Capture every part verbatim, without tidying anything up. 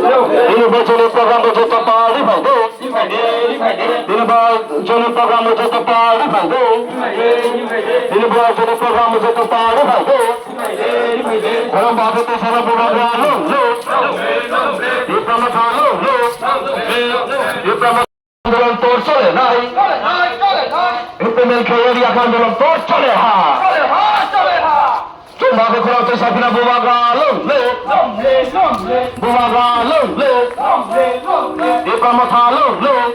Ini bo joni program bo joto pari bai de. Ini bo joni program bo joto pari bai de. Ini bo joni program bo joto pari bai de. Korom babu to sana bubagra long long. Ipra ma tha long long. Ipra ma Andolon tor chole nai. Implement khe area khe andolon tor chole ha. Chumba ko khorok to sapina bubagra long long. Bubagra long long. Ipra ma tha long long.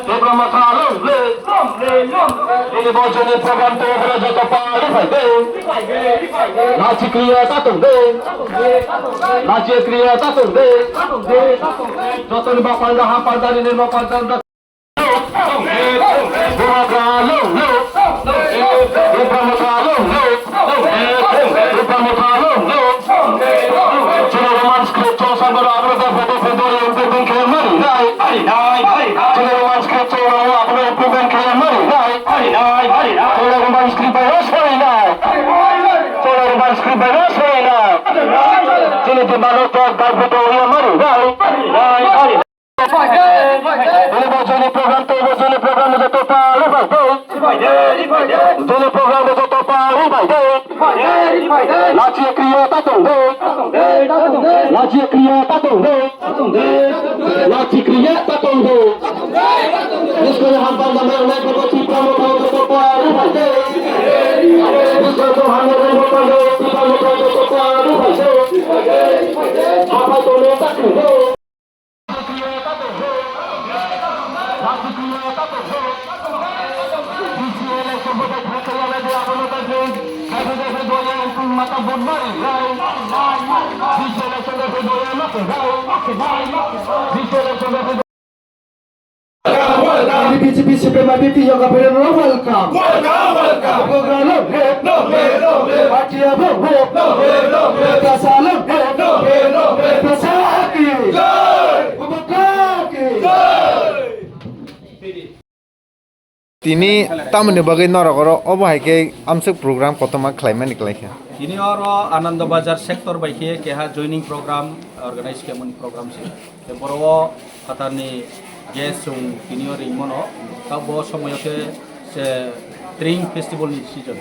Ipra ma tha long long. Ini bo joni program to bra joto pari bai de. Lachi kriya ta tong de. Lachi kriya ta tong de. Joto ni bapal da hapal da ni bapal da. Bubagra long long. Ipra ma tha long long. Ipra ma tha long long. Chini Roman script chong sa baro abro da photo photo improvement khe mari nai. Chini Roman script chong sa baro abro improvement khe mari nai. Chini Roman script bai os mari nai. Chini Roman script bai os mari nai. Chini Dimano tok bai photo mari nai. Ini bo joni program to bo joni program joto pari bai de. Joni program joto pari bai de. Lachi kriya ta tong de. Lachi kriya ta tong de. Lachi kriya ta tong de. Iskul hampa nama nai ko chi promo ko joto pari bai de. Iskul to hampa nama ko chi promo ko joto pari bai de. Hapa to ne ta tong de. Welcome, welcome. B J P, C P M, I P P, yoga period, welcome. Welcome, welcome. Bubagra long long. Long live, long live. Party abo long long. Long live, long live. Pasa long long. Long live, long live. Pasa ki. Jai. Bubagra ki. Jai. Tini tamoni bagwi norok oro obo hai khe amswk program kotorma khlaimani kwlai kha. Tini oro Anando Bazar sector bai khe keha joining program organize khe mani program se. Te boro o phatarni guest chwng tini o ring mano, ta bo somoyo khe se Tring festival ni season.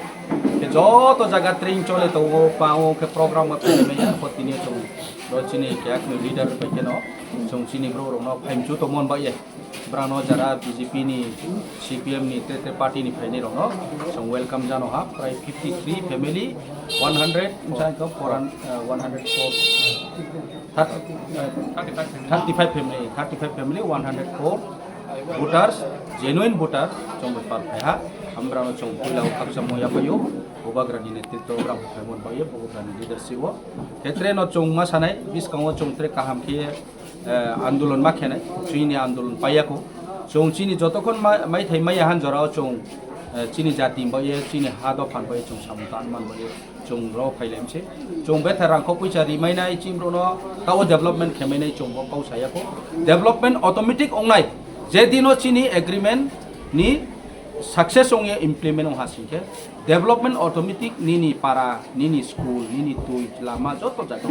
Khe joto jaga Tring chole tongo, pango khe program ma khe manya kho tini o chwng ro chini khe akni leader bai khe no chwng chini bro rok no phaimchu tongmon ba ye. Brano jara B J P ni, C P M ni, te te party ni phainai rokno chwng welcome jano ha, prai fifty three family, one hundred, msa ko four hundred, uh, one hundred four, thirty, uh, thirty five family, thirty five family, one hundred four voters, genuine voter, chwng bai pal phai ha, hambrano chwng puila o khakchangmo yaphaio, Bubagrani netritwo brang phaimon baio, Bubagrani leadership o, khetre no chwng ma sanai, bwskango chwng tre kaham khe eh, andolon ma khenai, chini andolon paiyakho. Chwng chini jotokhon ma-, maithai maya han jorao chwng, eh, chini jati bai, chini ha dophan bai chwng samung tanman bai chwng ro phailaimse. Chwng betha rangkho puisa rimainai chini rokno tao development khemainai chwng bo kau sayakho. Development automatic ongnai. Je dino chini agreement ni success ongya implement ong hasingkhe. Development automatic nini para, nini school, nini twi, lama joto jaga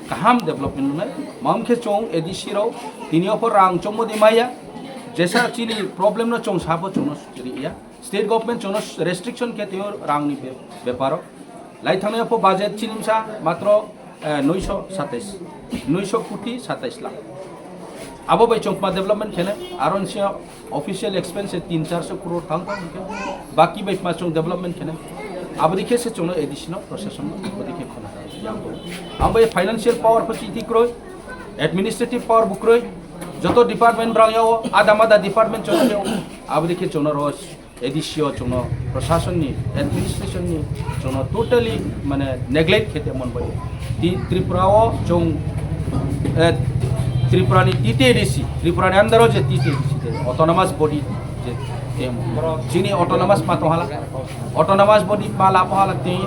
kaham development wngnai. Mam khe chwng A D C rok tini opor rang chongmodi maya, jesa chini problem no chwng sabo chwngno riya. State government chwngno restriction khe twiyo rangni be-, beparo. Lai thangnaio pho budget chini msa matro eh, noisho satais, noisho koti satais lakh. Abo bai chwng ma development khene, aro nisi official expense tin char sho crore thang thang khe, baki bai ma chwng development khene. Abo dikhe se chwngno A D C no, procession no, abo dikhe khona yang bo. Ang bai financial power pho chiti kroi, administrative power bo kroi, joto department brang yao, ada mada department chwng yao, abo dikhe chwngno ro A D C o chwngno, prasasonni, administrationni chwngno totally mane neglect khe tongmani bai. Ti Tripura o chwng, eh, Tripura ni T T A D C, Tripura ni under o je T T A D C, je autonomous body je temo. Chini autonomous ma tong hala, autonomous body ma lapo hala ti,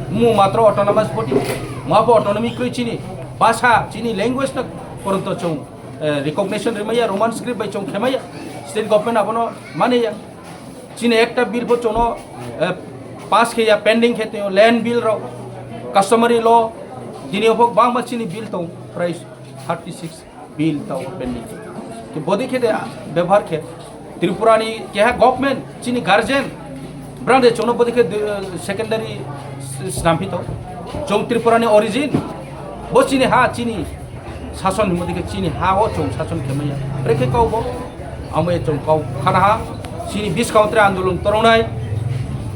mu matro autonomous body, ma bo autonomy kroi chini, basa chini language na poronto chwng, eh, recognition rimaya, Roman script bai chwng khemaya, state government abono maniya. Chini ekta bill bo chwngno, eh, pass khe ya, pending khe tongyo, land bill rok, customary law, dini ophok bangma chini bill tong, prai thirty six bill tao pending. Ke bodi khe de bebhar khe Tripura ni keha government chini guardian brang de chono bodi khe de, secondary s-, snamphi to. Chong Tripura ni origin bo chini ha chini sason ni modi khe chini ha o chong sason khe maya. Brekhe kau bo amo e chong kau khana ha chini bis counter andolon torongnai.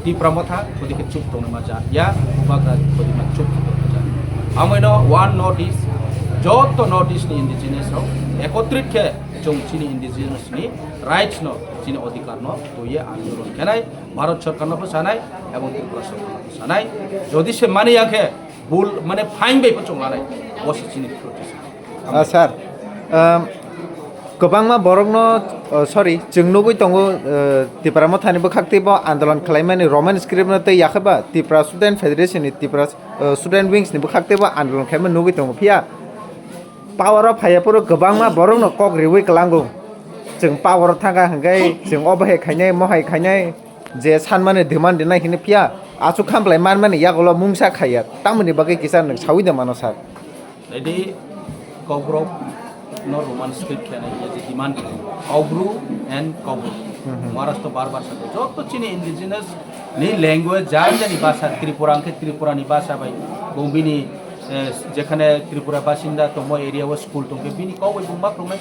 Tipra Motha, kodi khe chup tongna ma ja, ya, bubagra kodi ma chup tongna ma ja. Amoi no one North East, joto North East ni indigenous rok ekotrit khe chwng chini indigenous ni rights no, chini odhikar no, tuye andolon khenai, Bharat Sarkar no pho sanai, ebong Tripura Sarkar no pho sanai. Jodi se mani ya khe, bul, mane fine bai pho chwng lanai, bo se chini protest. Ah, sir, um, kwbangma borokno, oh, sorry, chwng nugwi tongo, uh, Tipra Mothani bwkhak teibo andolon khlaimani Roman script no tei yakhe ba Tipra Student Federation ni Tipra, uh, Student Wings ni bwkhak teibo andolon khlaima nugwi tongo. Phiya power o phaiya phuru kwbangma borokno kok riwi kwlango. Chwng power o thangkha hwnkhe chwng obo hai khainai, mo hai khainai, je sanmani demand rinai hwnwi phiya aswk khamlai manmani yagulo mungsa khaiya. Tamoni bagwi kisa nwng sawi de mano, sir? Jadi, Kokborok no Roman script khe nai, jadi demand khe. Kaubru and Kaubru. Mhm. Maharashtra bar bar sakhe. Joto chini indigenous ni language, jar jani bhasha, Tripura hwnkhe Tripura ni bhasha bai. Bo bini, eh, jekhane Tripura basinda tongmo area o school tongkhe bini kok bai bung ma khlumai.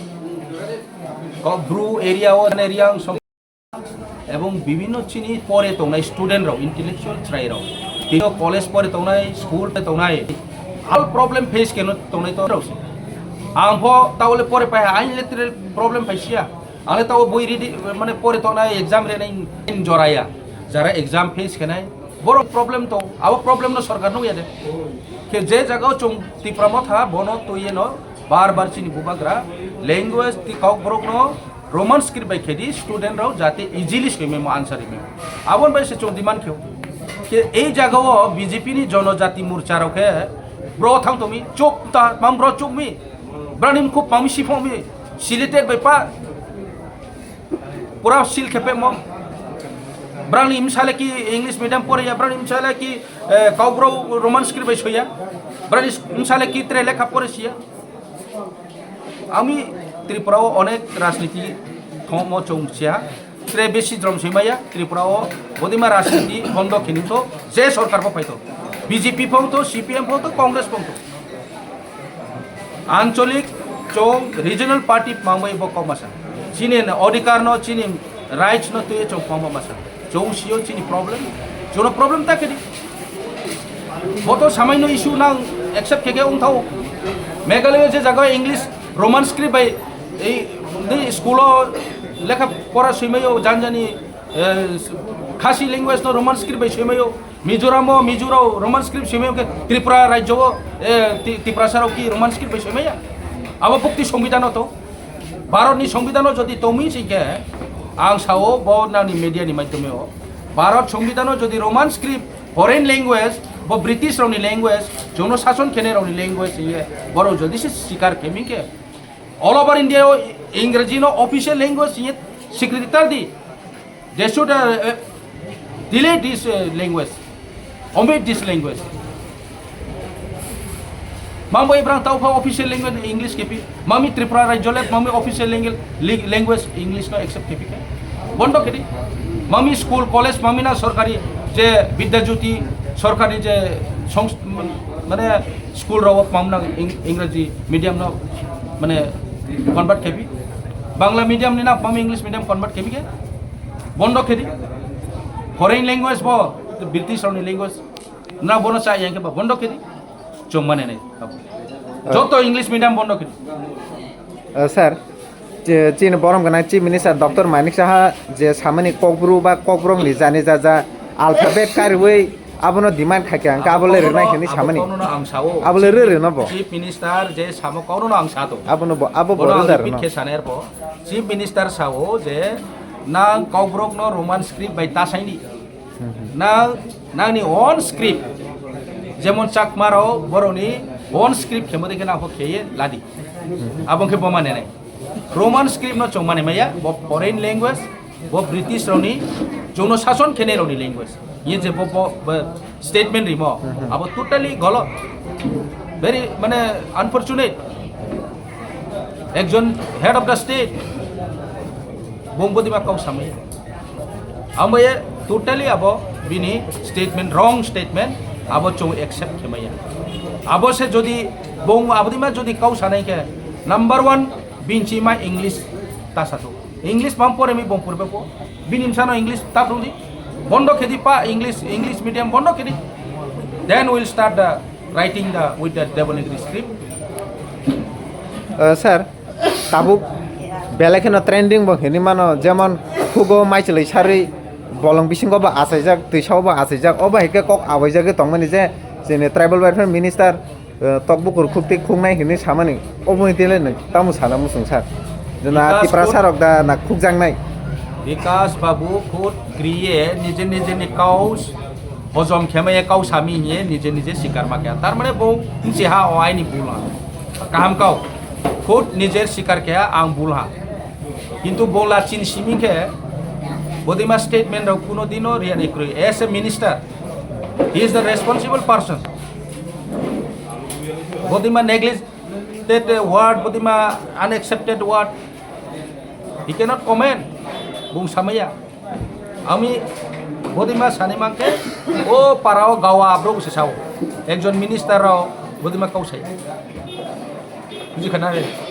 Kaubru area o, area ang som- Ebong bibhinno chini pore tongnai student rok, intellectual chwrai rok, tino college pore tongnai, school pore tongnai, all problem face keno tongnai to rok. Ang pho taole pore pai, ang le tere problem pai sia. Ang le tao boi ready, mane pore tongnai, exam renai in joraya. Jara exam face kenai, borok problem to, abo problem no sorkar nugya de. Khe je jaga o chwng Tipra Motha bono tuye no bar bar chini bubagra language ti Kokborok no Roman script bai khedi student rok jate easily swimemo answer rimemo. Abon bai se chwng demand kheo. Ke ei jaga o B J P ni Jonojati Morcha rok khe bro thang tongmi chuk ta mam bro chukmi. Brani mkhuk mami siphongmi. Sileted bai pa. Pura sil khepemo. Brani msale ki English medium pore ya, brani msale ki, eh, Kokborok Roman script bai soya. Brani msale ki tre lekha pore siya. Ami Tripura o onek rajniti thongmo chwng siya. Tre besi jrom soimaya Tripura o bodima rajniti bondo khinito je sorkar bo phaito. B J P phongto, C P M phongto, Congress phongto. Anchalik chwng regional party mangbai bo kok masa. Chini odhikar no, chini rights no twi chwng kok masa. Chwng sio chini problem. Jono problem ta kedi. Boto samaino issue nang accept khe khe ungthao. Meghalaya je jaga English Roman script bai ei, ei school o lekha pora soimayo janjani, eh, Khasi language no Roman script bai soimayo. Mizoram o, Mizo rok Roman script soimayo khe Tripura rajyo o, eh, Ti-, Tiprasa rok ki Roman script bai soimaya? Abo bukti Songbidan o to. Bharat ni Songbidan o jodi tongmi si khe ang sao bo nani media ni maidhyome o. Bharat Songbidan o jodi Roman script foreign language, bo British rok ni language, jono sason khenai rok ni language ye, borok jodi se sikar khemi khe, all over India o Ingreji no official language ye sikriti tar di. They should, uh, uh, delete this, uh, language, omit this language. Mangbo ibrang tau pha official language English kepi. Mami Tripura rajyo le mami official language, li-, language English no accept kepi ka. Bondo kedi. Mami school, college, mami na sorkari je Vidya Jyoti, sorkari je songs-, mane school rok mami na Ing-, Ingreji medium no mane convert kepi. Bangla medium ni na mami English medium convert kepi ke. Bondo kedi. Foreign language bo, British rokni language. Na bono cha yang ke ba bondo kedi. Chwng mane nai. Joto English medium bondo kedi. Uh, sir, chi-, chini borom gana Chief Minister Doctor Manik Saha je samani kokbru ba kokbrok ni jani jaja alphabet kariwi abono demand khaikha, hwnkhe abo le rwnai hwnwi samani. Abo le rw rwno bo. Chief Minister je samo kono no ang sato. Abono bo, abo bo rw rwno. Chief Minister sao je nang kokbrok no Roman script bai tasaini. Nang, nangni own script. Jemon Chakma rok borokni own script khemo dekhe nang khe ladi. Abo khe bo mane nai. Roman script no chwng mane maya, bo foreign language, bo British rokni, jono sason khenai rokni language. Ye je bo, bo, bo statement rimo, abo totally golot. Very, mane, unfortunate. Ekjon head of the state, bung bodima kau samaya. Ambaye totally abo bini statement, wrong statement, abo chung accept khemaya. Abo se jodi bung abodima jodi kau sanai khe, number one, binchi ma English ta sasu. English bang pore mi bung purbe po. Bini msano English ta prudi. Bondo khedi pa English, English medium bondo khedi. Then we'll start the writing the with the Devanagari script. Uh, sir, tabuk belai kheno trending bo hinwi mano, jemon khugo maichwlwi sarwi bolong bisingo bo achaijak, twisao bo achaijak, obo hai khe kok abaijagwi tongmani je chini tribal welfare minister, uh, tokbukur khukti khuknai hinwi samani, oboni tele nwng tamo sana muchung sir? Jena Bikas Tiprasa khuk- rok da na khukjaknai? Bikas Babu khud griye nije nije ni kau hojom khemaya kau sami hiye nije nije sikar ma kya. Tar mane bo nche ha o aini bul ha. Kaham kau. Khud nijer sikar kya ang bul ha. Kintu bo la chin simi khe bodima statement rok kuno dino riya ni kroi. As a minister, he is the responsible person. Bodima negligent word, bodima unaccepted word. He cannot comment. Bung samaya. Ami bodima sani mangke o parao gawa abro se sao. Ekjon minister rao bodima kau sai. Buji khana re.